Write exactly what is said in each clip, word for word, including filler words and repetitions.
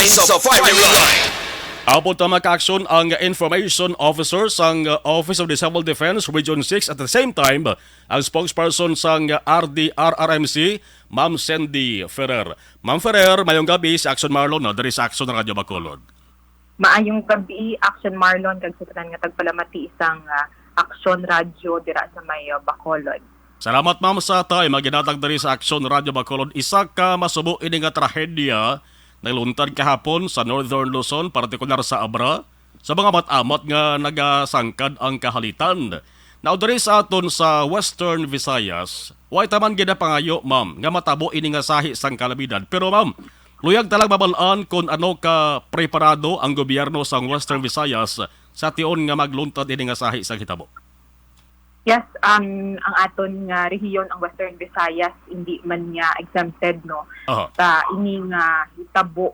Sa Fiery Line. Apod ta, mga ka-aksyon, ang Information Officer sang, uh, Office of the Civil Defense Region six, at the same time, ang spokesperson sang, uh, R D R R M C, Ma'am Sandy Ferrer. Ma'am Ferrer, mayong gabi, si Aksyon Marlon, no, diri sa Aksyon Radio Bacolod. Maayong gabi, Aksyon Marlon, kag sa tanan nga tagpalamati sang, ah, Aksyon Radio dira sa may, ah, Bacolod. Salamat, ma'am, sa time nga ginhatag diri sa Aksyon Radio Bacolod. Isa ka masubo ini nga trahedya nagluntad kahapon sa Northern Luzon, partikular sa Abra, sa mga mat-amat nga nagasangkad ang kahalitan. Now, diri sa aton sa Western Visayas, way ta man ginapangayo, ma'am, nga matabo ini nga sahi sang kalamidad. Pero, ma'am, luyag ta lang mabal-an kon ano ka preparado ang gobyerno sang Western Visayas sa tion nga magluntad ini nga sahi sang hitabo. Yes, ang, ang aton nga rehiyon, ang Western Visayas, hindi man niya exempted, no, Aha. sa ini nga hitabo,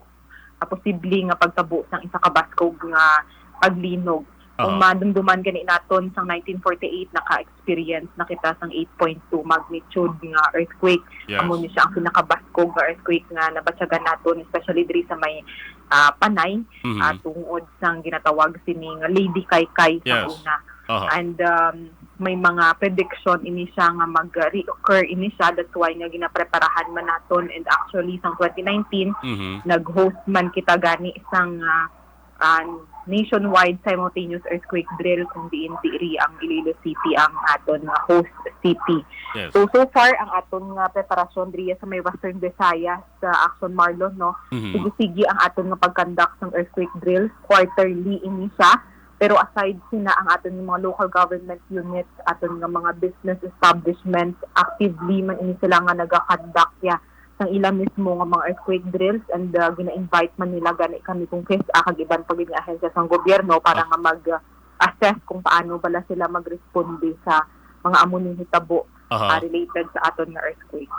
ah, posible nga pagtabo sang isa ka baskog nga paglinog. Kung Aha. madumduman gani naton, sang nineteen forty-eight, naka-experience na kita sang eight point two magnitude nga earthquake. Yes. Amo ni siya ang pinakabaskog nga earthquake nga nabatyagan naton, especially diri sa may, ah, Panay, Mhm. ah, tungod sang ginatawag sini nga Lady Kaykay sa Yes. una. Aha. And, um, may mga prediction ini siya nga mag-reoccur ini siya. That's why nga ginapreparahan man naton. And actually, sang twenty nineteen, Mhm. nag-host man kita gani sang, ah, ah, nationwide simultaneous earthquake drill, kung diin diri ang Iloilo City ang aton nga host city. Yes. So, so far, ang aton nga preparasyon diri sa may Western Visayas, sa Action Marlon, no? Mhm. Sige-sige ang aton nga pag-conduct sang earthquake drills. Quarterly ini siya. Pero aside sina, ang aton nga mga local government units, aton nga mga business establishments, actively man ini sila nga naga-conduct ya sang ila mismo nga mga earthquake drills, and, uh, gina-invite man nila gani kami kung kis-, ah, kag iban pa gid nga ahensya sang gobyerno para Ah. nga mag-assess kung paano bala sila magresponde sa mga amo ning hitabo, Aha. ah, related sa aton nga earthquake.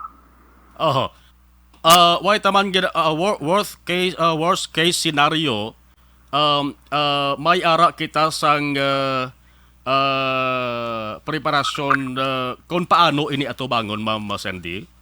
Aha. Ah, way ta man gid, ah, wor-, worst case, ah, worst case scenario, um, ah, may ara kita sang, ah, ah, preparasyon, ah, kung paano ini atubangon, Ma'am Sandy?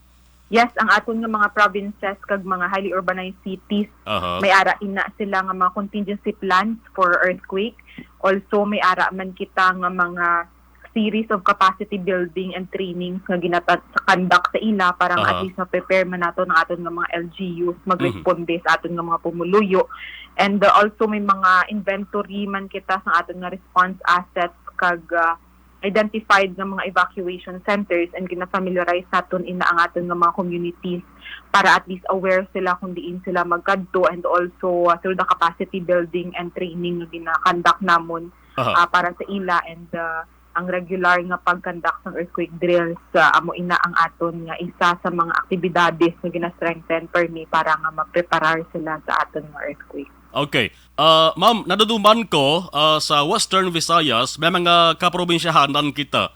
Yes, ang aton nga mga provinces kag mga highly urbanized cities, Aha. may ara ina sila nga mga contingency plans for earthquake. Also, may ara man kita nga mga series of capacity building and trainings nga ginata-, sa conduct sa ila para nga Aha. at least ma-prepare man nato ang aton nga mga L G Us magresponde Mhm. sa aton nga mga pumuluyo. And, uh, also may mga inventory man kita sa aton nga response assets kag, uh, identified nga mga evacuation centers, and gina-familiarize naton ina ang aton nga mga communities para at least aware sila kung diin sila magkadto, and also, uh, through the capacity building and training nga gina-conduct namon, Aha. ah, para sa ila, and, uh, ang regular nga pag-conduct sang earthquake drills, ah, amo ina ang aton nga isa sa mga aktibidades nga gina-strengthen permi para nga mapreparar sila sa aton nga earthquake. Okay. Ah, ma'am, naduduman ko, ah, sa Western Visayas, may mga kaprobinsyahanan kita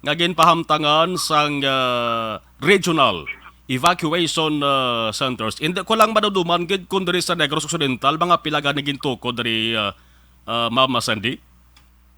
nga ginpahamtangan sang, ah, regional evacuation, ah, centers. Hindi ko lang maduduman gid kung diri sa Negros Occidental, mga pila gani gintukod diri, ah, ah, Ma'am Sandy?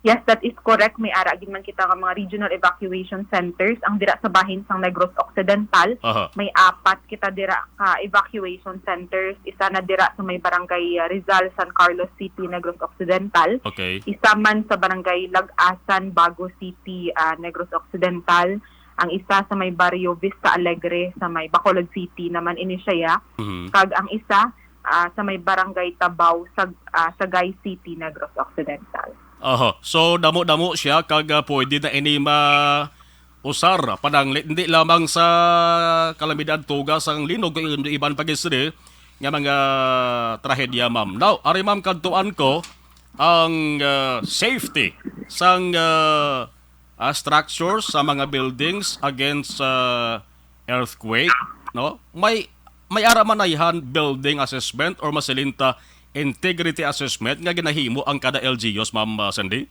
Yes, that is correct. May ara gid man kita nga mga regional evacuation centers. Ang dira sa bahin sang Negros Occidental, Aha. may apat kita dira ka evacuation centers. Isa na dira sa may barangay, uh, Rizal, San Carlos City, Negros Occidental. Okay. Isa man sa barangay Lag-asan, Bago City, uh, Negros Occidental. Ang isa sa may baryo Vista Alegre sa may Bacolod City naman ini siya. Mhm. Kag ang isa, uh, sa may barangay Tabaw sa, uh, Sagay City, Negros Occidental. Aha. So, damo-damo siya kag, ah, pwede na ini mausar, pananglit, hindi lamang sa kalamidad, tuga sang linog, kundi iban pa gid sini nga mga trahedya, ma'am. Now, ari, ma'am, kadtuan ko ang, ah, safety sang, ah, ah, structures sa mga buildings against, ah, earthquake, no? May, may ara man ayhan building assessment or masilinta integrity assessment nga ginahimo ang kada L G Us, Ma'am, ah, Sandy?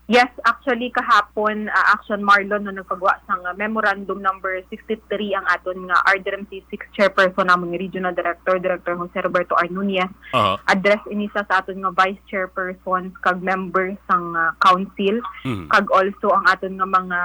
Yes, actually, kahapon, ah, Action Marlon, no, nagpagawa sang, ah, memorandum number sixty-three ang aton nga R D R M C six chairperson, namon nga Regional Director, Director Jose Roberto R. Nunez. Aha. Address ini sa, sa aton nga vice chairpersons kag members sang, ah, council, Mhm. kag also ang aton nga mga,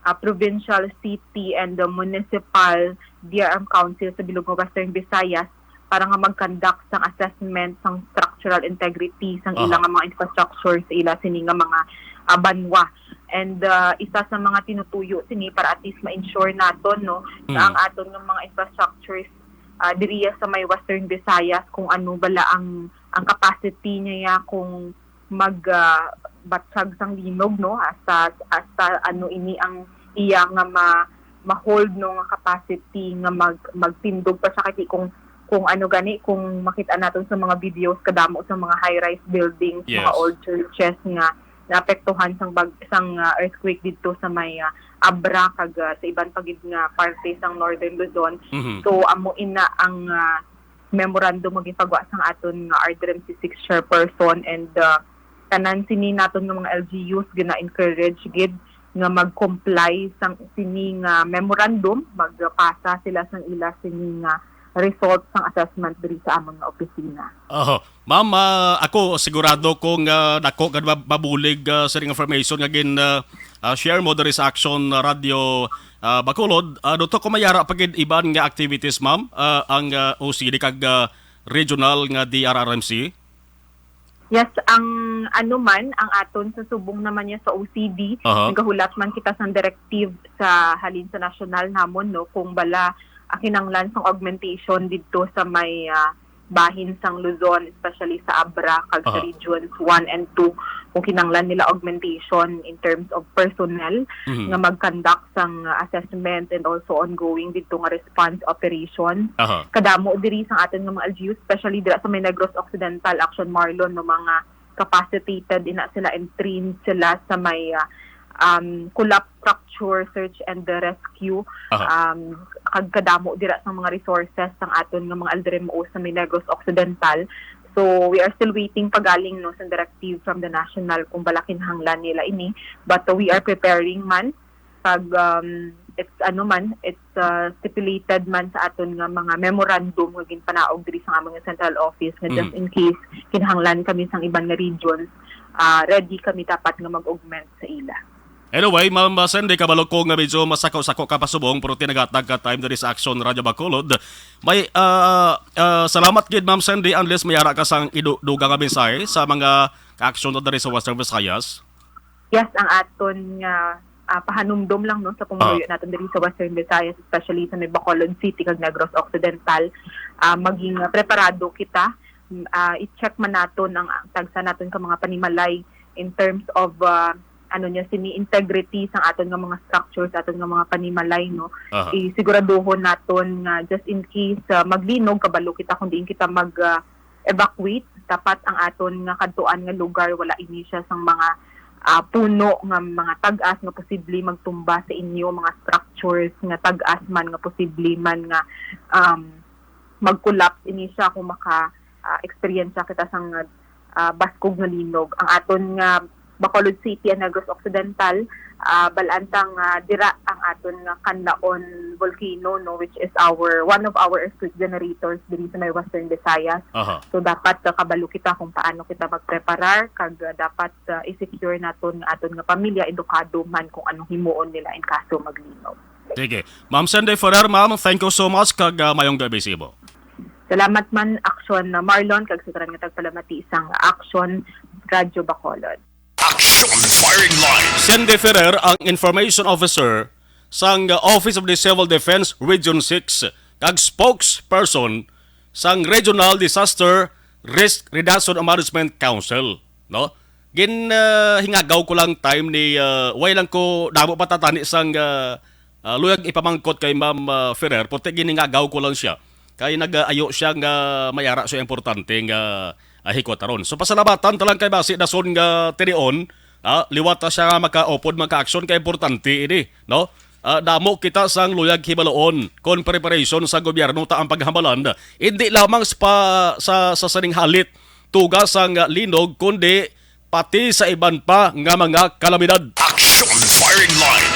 ah, provincial, city, and, ah, municipal D R M council sa bilog nga Western Visayas para nga mag-conduct sang assessment sang structural integrity sang Aha. ila nga mga infrastructure sa ila sini nga mga, ah, banwa. And, ah, isa sa mga tinutuyo sini para at least ma-ensure naton, no, nga Mm. ang aton nga mga infrastructures, ah, diriya sa may Western Visayas, kung ano bala ang, ang capacity niya, kung mag, ah, batyag sang linog, no, hasta, hasta ano ini ang iya nga ma-, ma-hold, no, nga capacity nga mag-, magtindog pa siya. Kasi kung, kung ano gani, kung makita naton sa mga videos, kadamo sa mga high-rise buildings, mga Yes. old churches nga naapektuhan sang bag-, sang, ah, earthquake didto sa may, ah, Abra kag, ah, sa iban pa gid nga parte sang Northern Luzon. Mhm. So, amo ina ang, ah, memorandum nga gipagwa sang aton nga R D R M C six chairperson and, ah, tanan sini naton nga mga L G Us gina-encourage gid nga mag-comply sang sini nga memorandum, magpasa sila sang ila sini nga result sang assessment diri sa amon nga opisina. Oho. Ma'am, ah, ako sigurado ko nga dako gid mab-, mabulig, ah, sining information nga gin, ah, ah, share mo diri sa Action Radio, ah, Bacolod. Ah, duto ko mayara pa gid iban nga activities, ma'am, ah, ang, ah, O C D kag, ah, regional nga D R R M C? Yes, ang ano man, ang aton sa subong naman niya sa O C D, Aha. nagahulat man kita sang directive sa halin sa national namon, no, kung bala, ah, kinahanglan sang augmentation didto sa may, ah, bahin sang Luzon, especially sa Abra kag sa Aha. Regions one and two, kung kinahanglan nila augmentation in terms of personnel Mhm. nga mag-conduct sang, ah, assessment and also ongoing didto nga response operation. Aha. Kadamo diri sang aton nga mga L G U, especially dira sa may Negros Occidental, Action Marlon, no, mga capacitated ina sila and trained sila sa may, ah, um, collapse structure search and the rescue. Aha. Um, kag kadamo dira sang mga resources sang aton nga mga L D R M O sa may Negros Occidental. So, we are still waiting pa galing, no, sa directive from the national kung bala kinahanglan nila ini. But, uh, we are preparing man. Kag, um, it's, ano man, it's, uh, stipulated man sa aton nga mga memorandum nga ginpanaog diri sa amon nga central office nga just Mm. in case kinahanglan kami sang iban nga regions, ah, ready kami dapat nga mag-augment sa ila. Anyway, Ma'am Sandy, kabalo ko nga medyo masako-sako ka pa subong, pero tinagatag ka time diri sa Action Radio Bacolod. May, ah, ah, salamat gid, Ma'am Sandy, unless may ara ka sang idu-, dugang nga mensahe sa mga ka-action na diri sa Western Visayas. Yes, ang aton nga, ah, pahanumdom lang, no, sa pumuluyo Ah. naton diri sa Western Visayas, especially sa may Bacolod City kag Negros Occidental, ah, maging, ah, preparado kita. Mm, ah, i-check man naton ang, ang tagsa naton ka mga panimalay in terms of, ah, ano niya, sini integrity sang aton nga mga structures, aton nga mga panimalay, no. Aha. Isiguraduhon naton nga just in case, ah, maglinog, kabalo kita kung diin kita mag, ah, evacuate, dapat ang aton nga kadtuan nga lugar wala ini siya sang mga, ah, puno nga mga tag-as nga posible magtumba sa inyo, mga structures nga tag-as man nga posible man nga, um, mag-collapse ini siya kung maka, ah, eksperyensya kita sang, ah, baskog nga linog. Ang aton nga Bacolod City and Negros Occidental, ah, bal-an ta nga dira ang aton nga Canlaon volcano, no, which is our, one of our earthquake generators diri sa may Western Visayas. Aha. So, dapat, ah, kabalo kita kung paano kita magpreparar, kag, ah, dapat, ah, i-secure naton nga aton nga pamilya, edukado man kung anong himuon nila in kaso maglinog. Sige. Ma'am Sandy Ferrer, ma'am, thank you so much, kag, ah, mayong gabi sa imo. Salamat man, Action na Marlon, kag sa tanan nga tagpalamati sang Action Radio Bacolod. Action Firing Line. Sandy Ferrer ang Information Officer sang Office of the Civil Defense Region six kag spokesperson sang Regional Disaster Risk Reduction and Management Council, no? Gin, ah, hingagaw ko lang time ni, ah, way lang ko damo patatani sang, ah, ah, luyag ipamangkot kay Ma'am, ah, Ferrer, puti giningagaw ko lang siya. Kay nag-ayo siya nga may ara siya importante nga, ah, hikwataron. So, pasalamatan ta lang kay basi dason nga tinion, ah, liwat ta siya nga makaupod, maka-action kay importante ini, no? Ah, damo kita sang luyag hibaluon kon preparation sa gobyerno ta ang paghambalan, hindi lamang sa pa-, sa, sa sining halit tuga sang linog, kundi pati sa iban pa nga mga kalamidad. Action Firing Line.